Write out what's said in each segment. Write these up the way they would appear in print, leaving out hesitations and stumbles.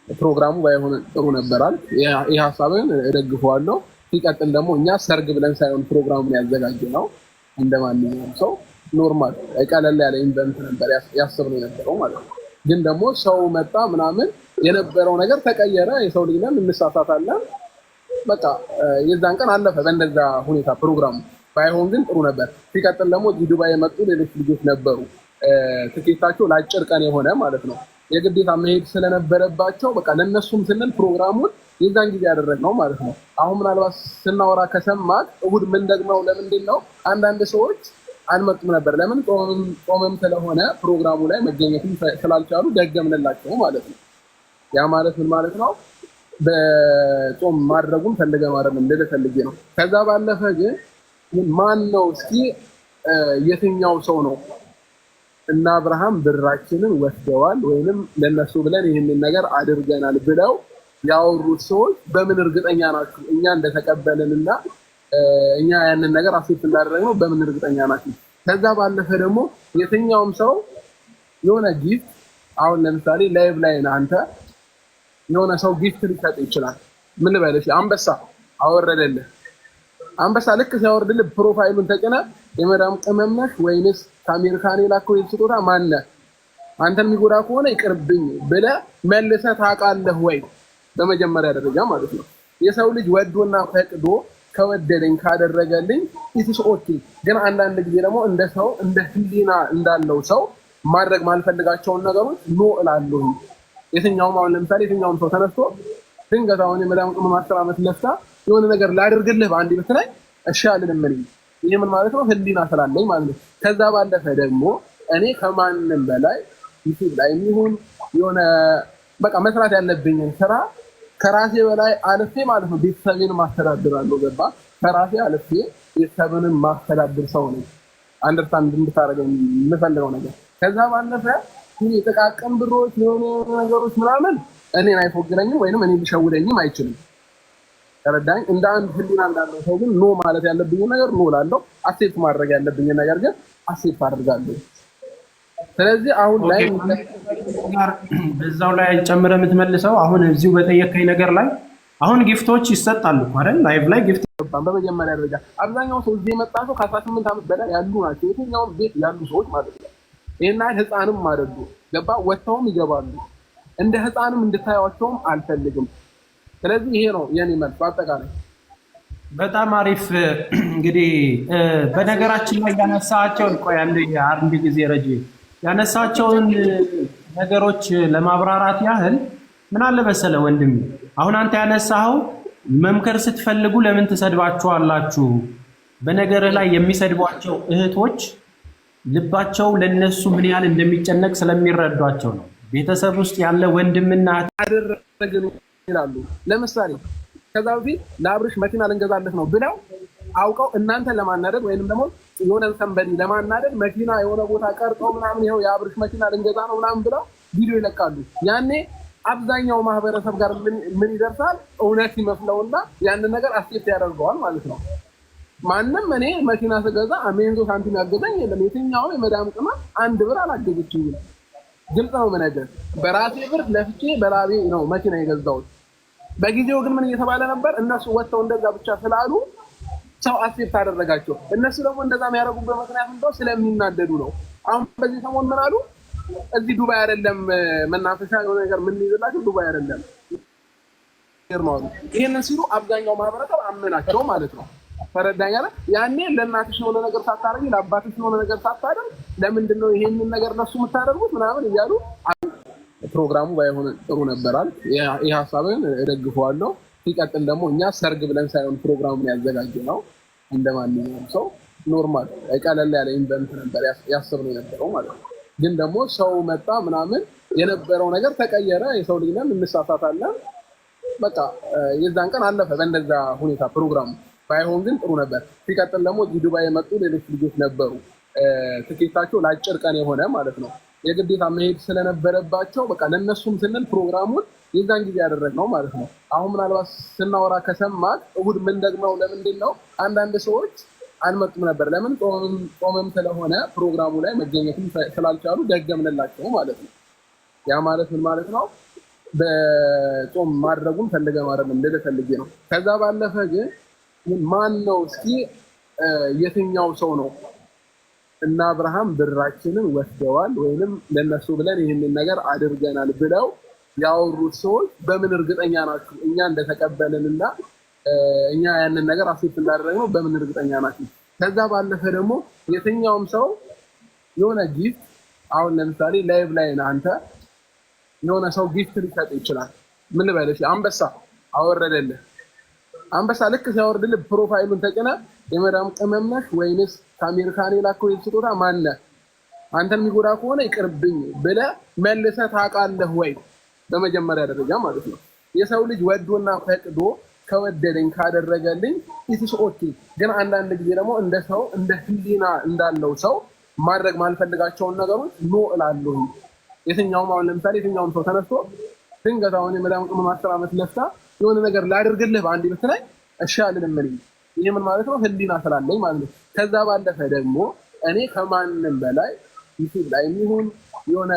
ፕሮግራሙ ባይሆን ጥሩ ነበራል። ይህ ሀሳብን እደግፈዋለሁ። ሲቀጥል ደግሞ እኛ ሰርግ ብለን ሳይሆን ፕሮግራሙን ያዘጋጀነው እንደ ማንኛውም ሰው normal ቀለል ያለ event ነበር ያሰብነው የነበረው ማለት ነው። ግን ደግሞ ሰው መጣ ምናምን የነበረው ነገር ተቀየረ። የሰው ልጅ ነን፣ እንሳሳታለን። በቃ የዛን ቀን አለፈ በእንደዛ ሁኔታ ፕሮግራሙ። ባይሆን ግን ጥሩ ነበር። ሲቀጥል ደግሞ እዚህ ዱባይ የመጡ ሌሎች ልጆች ነበሩ። ትኬታቸው ለአጭር ቀን የሆነ ማለት ነው፣ የግዴታ መሄድ ስለነበረባቸው በቃ ለእነሱም ስንል ፕሮግራሙን የዛን ጊዜ ያደረግነው ማለት ነው። አሁን ምናልባት ስናወራ ከሰማት እሁድ ምን ደግመው ለምንድን ነው አንዳንድ ሰዎች አልመጡም ነበር። ለምን? ጾምም ስለሆነ ፕሮግራሙ ላይ መገኘትም ስላልቻሉ ደገምንላቸው ማለት ነው። ያ ማለት ምን ማለት ነው? በጾም ማድረጉን ፈልገ ማድረግ ልልህ ፈልጌ ነው። ከዛ ባለፈ ግን ማን ነው እስኪ የትኛው ሰው ነው እና አብርሃም ብራችንን ወስደዋል ወይንም ለነሱ ብለን ይህንን ነገር አድርገናል ብለው ያወሩት ሰዎች በምን እርግጠኛ ናችሁ? እኛ እንደተቀበልን እና እኛ ያንን ነገር accept እንዳደረግነው በምን እርግጠኛ ናችሁ? ከዛ ባለፈ ደግሞ የትኛውም ሰው የሆነ gift፣ አሁን ለምሳሌ live ላይ አንተ የሆነ ሰው gift ሊሰጥ ይችላል። ምን ልበልሽ፣ አንበሳ አወረደልህ። አንበሳ ልክ ሲያወርድልህ profile ኡን ተጭነህ የመዳም ቅመም ነህ ወይንስ ከአሜሪካን የላከው ስጦታ ማነህ? አንተን የሚጎዳ ከሆነ ይቅርብኝ ብለህ መልሰህ ታውቃለህ ወይ? በመጀመሪያ ደረጃ ማለት ነው። የሰው ልጅ ወዶና ፈቅዶ ከወደደኝ ካደረገልኝ it's okay። ግን አንዳንድ ጊዜ ደግሞ እንደ ሰው፣ እንደ ህሊና እንዳለው ሰው ማድረግ ማልፈልጋቸውን ነገሮች no እላለሁ። የትኛውም አሁን ለምሳሌ የትኛውም ሰው ተነስቶ ድንገት አሁን የመዳም ቅመም 10 ዓመት ለፍታ የሆነ ነገር ላድርግልህ በአንድ ብትለኝ እሺ አልልም እኔ። ይህ ምን ማለት ነው? ህሊና ስላለኝ ማለት ነው። ከዛ ባለፈ ደግሞ እኔ ከማንም በላይ ዩቲዩብ ላይ የሚሆን የሆነ በቃ መስራት ያለብኝን ስራ ከራሴ በላይ አልፌ ማለት ነው ቤተሰቤን ማስተዳድራለሁ። ገባ? ከራሴ አልፌ ቤተሰብንም ማስተዳድር ሰው ነኝ። Understand እንድታደርገው የምፈልገው ነገር፣ ከዛ ባለፈ የጥቃቅን ብሮች የሆኑ ነገሮች ምናምን እኔን አይፎግረኝም ወይንም እኔን ሊሸውደኝም አይችልም። ተረዳኝ። እንደ አንድ ህሊና እንዳለው ሰው ግን no ማለት ያለብኝን ነገር no እላለሁ፣ accept ማድረግ ያለብኝን ነገር ግን accept አድርጋለሁ። ስለዚህ አሁን ላይ በዛው ላይ ጨምረህ የምትመልሰው አሁን እዚሁ በጠየከኝ ነገር ላይ አሁን gift ኦች ይሰጣሉ እኮ አይደል? Live ላይ gift በመጀመሪያ ደረጃ አብዛኛው ሰው እዚህ የመጣ ሰው ከ18 ዓመት በላይ ያሉ ናቸው። የትኛውም ቤት ያሉ ሰዎች ማለት ነው። ይህን ያህል ህፃንም አይደሉ። ገባ? ወጥተውም ይገባሉ። እንደ ህፃንም እንድታዩቸውም አልፈልግም። ስለዚህ ይሄ ነው የኔ መልስ በአጠቃላይ። በጣም አሪፍ። እንግዲህ በነገራችን ላይ ያነሳቸውን፣ ቆይ አንድ ጊዜ ረጂ፣ ያነሳቸውን ነገሮች ለማብራራት ያህል ምን አለ መሰለ ወንድሜ፣ አሁን አንተ ያነሳኸው መምከር ስትፈልጉ ለምን ትሰድባችኋላችሁ? በነገርህ ላይ የሚሰድቧቸው እህቶች ልባቸው ለነሱ ምን ያህል እንደሚጨነቅ ስለሚረዷቸው ነው። ቤተሰብ ውስጥ ያለ ወንድምና አደረግን ይላሉ። ለምሳሌ ከዛ በፊት ለአብርሽ መኪና ልንገዛለት ነው ብለው አውቀው እናንተን ለማናደድ ወይንም ደግሞ የሆነ somebody ለማናደድ መኪና የሆነ ቦታ ቀርጠው ምናምን ይኸው የአብርሽ መኪና ልንገዛ ነው ምናምን ብለው ቪዲዮ ይለቃሉ። ያኔ አብዛኛው ማህበረሰብ ጋር ምን ይደርሳል? እውነት ይመስለውና ያንን ነገር accept ያደርገዋል ማለት ነው። ማንም እኔ መኪና ስገዛ አሜንዞ ሳንቲም ያገዘኝ የለም። የትኛውም የመዳም ቅመም አንድ ብር አላገዘችኝም። ግልጽ ነው የምነግርህ። በራሴ ብር ለፍቼ በላቤ ነው መኪና የገዛሁት። በጊዜው ግን ምን እየተባለ ነበር? እነሱ ወጥተው እንደዛ ብቻ ስላሉ ሰው accept አደረጋቸው። እነሱ ደግሞ እንደዛ የሚያደርጉበት ምክንያት እንደው ስለሚናደዱ ነው። አሁን በዚህ ሰሞን ምን አሉ? እዚህ ዱባይ አይደለም መናፈሻ የሆነ ነገር የምንይዝላቸው፣ ዱባይ አይደለም ነው አሉ። ይህንን ሲሉ አብዛኛው ማህበረሰብ አመናቸው ማለት ነው። ተረዳኝ አይደል? ያኔ ለእናትሽ የሆነ ነገር ሳታደርጊ፣ ለአባትሽ የሆነ ነገር ሳታደርግ ለምንድን ነው ይሄንን ነገር ለሱ የምታደርጉት ምናምን እያሉ ፕሮግራሙ ባይሆን ጥሩ ነበራል። ይህ ሀሳብን እደግፈዋለሁ። ሲቀጥል ደግሞ እኛ ሰርግ ብለን ሳይሆን ፕሮግራሙን ያዘጋጀነው እንደ ማንኛውም ሰው normal ቀለል ያለ event ነበር ያሰብነው የነበረው ማለት ነው። ግን ደግሞ ሰው መጣ ምናምን የነበረው ነገር ተቀየረ። የሰው ልጅ ነን፣ እንሳሳታለን። በቃ የዛን ቀን አለፈ በእንደዛ ሁኔታ ፕሮግራሙ። ባይሆን ግን ጥሩ ነበር። ሲቀጥል ደግሞ እዚህ ዱባይ የመጡ ሌሎች ልጆች ነበሩ። ትኬታቸው ለአጭር ቀን የሆነ ማለት ነው፣ የግዴታ መሄድ ስለነበረባቸው በቃ ለእነሱም ስንል ፕሮግራሙን የዛን ጊዜ ያደረግነው ማለት ነው። አሁን ምናልባት ስናወራ ከሰማት እሁድ ምን ደግመው ለምንድን ነው አንዳንድ ሰዎች አልመጡም ነበር። ለምን? ጾምም ስለሆነ ፕሮግራሙ ላይ መገኘትም ስላልቻሉ ደገምንላቸው ማለት ነው። ያ ማለት ምን ማለት ነው? በጾም ማድረጉን ፈልገህ ማድረግ ልልህ ፈልጌ ነው። ከዛ ባለፈ ግን ማን ነው እስኪ የትኛው ሰው ነው እና አብርሃም ብራችንን ወስደዋል ወይንም ለነሱ ብለን ይህንን ነገር አድርገናል ብለው ያወሩት ሰዎች በምን እርግጠኛ ናችሁ? እኛ እንደተቀበልን እና እኛ ያንን ነገር accept እንዳደረግነው በምን እርግጠኛ ናችሁ? ከዛ ባለፈ ደግሞ የትኛውም ሰው የሆነ gift፣ አሁን ለምሳሌ live ላይ አንተ የሆነ ሰው gift ሊሰጥ ይችላል። ምን ልበልሽ፣ አንበሳ አወረደልህ። አንበሳ ልክ ሲያወርድልህ profile ኡን ተጭነህ የመዳም ቅመም ነህ ወይንስ ከአሜሪካን የላከው ስጦታ ማነህ? አንተን የሚጎዳ ከሆነ ይቅርብኝ ብለህ መልሰህ ታውቃለህ ወይ? በመጀመሪያ ደረጃ ማለት ነው። የሰው ልጅ ወዶና ፈቅዶ ከወደደኝ ካደረገልኝ it's okay። ግን አንዳንድ ጊዜ ደግሞ እንደ ሰው፣ እንደ ህሊና እንዳለው ሰው ማድረግ ማልፈልጋቸውን ነገሮች no እላለሁ። የትኛውም አሁን ለምሳሌ የትኛውም ሰው ተነስቶ ድንገት አሁን የመዳም ቅመም 10 ዓመት ለፍታ የሆነ ነገር ላድርግልህ በአንድ ብትለኝ እሺ አልልም እኔ። ይህ ምን ማለት ነው? ህሊና ስላለኝ ማለት ነው። ከዛ ባለፈ ደግሞ እኔ ከማንም በላይ ዩቲዩብ ላይ የሚሆን የሆነ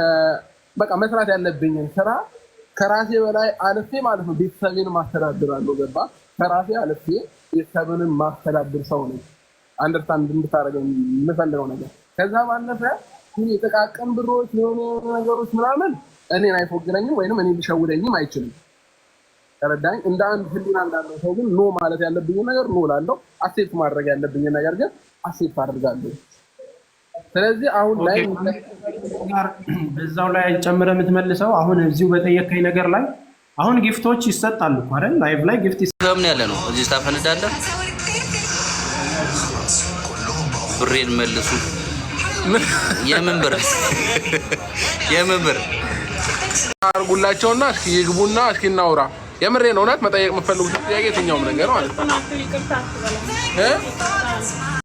በቃ መስራት ያለብኝን ስራ ከራሴ በላይ አልፌ ማለት ነው ቤተሰቤን ማስተዳድራለሁ። ገባ? ከራሴ አልፌ ቤተሰብንም ማስተዳድር ሰው ነኝ። Understand እንድታደርገው የምፈልገው ነገር፣ ከዛ ባለፈ ይህ የጥቃቅን ብሮች የሆኑ ነገሮች ምናምን እኔን አይፎግረኝም ወይንም እኔን ሊሸውደኝም አይችልም። ተረዳኝ። እንደ አንድ ህሊና እንዳለው ሰው ግን no ማለት ያለብኝ ነገር no እላለሁ። Accept ማድረግ ያለብኝ ነገር ግን accept አድርጋለሁ። ስለዚህ አሁን ላይ ጋር በዛው ላይ ጨምረህ የምትመልሰው አሁን እዚሁ በጠየከኝ ነገር ላይ፣ አሁን gift ኦች ይሰጣሉ እኮ አይደል? Live ላይ gift ምን ያለ ነው? እዚህ ታፈንዳለህ። ብሬን መልሱ። የምን ብር? የምን ብር? አርጉላቸውና እስኪ ይግቡና እስኪ እናውራ። የምሬን እውነት መጠየቅ የምፈልጉት ጥያቄ የትኛውም ነገር ማለት ነው እ?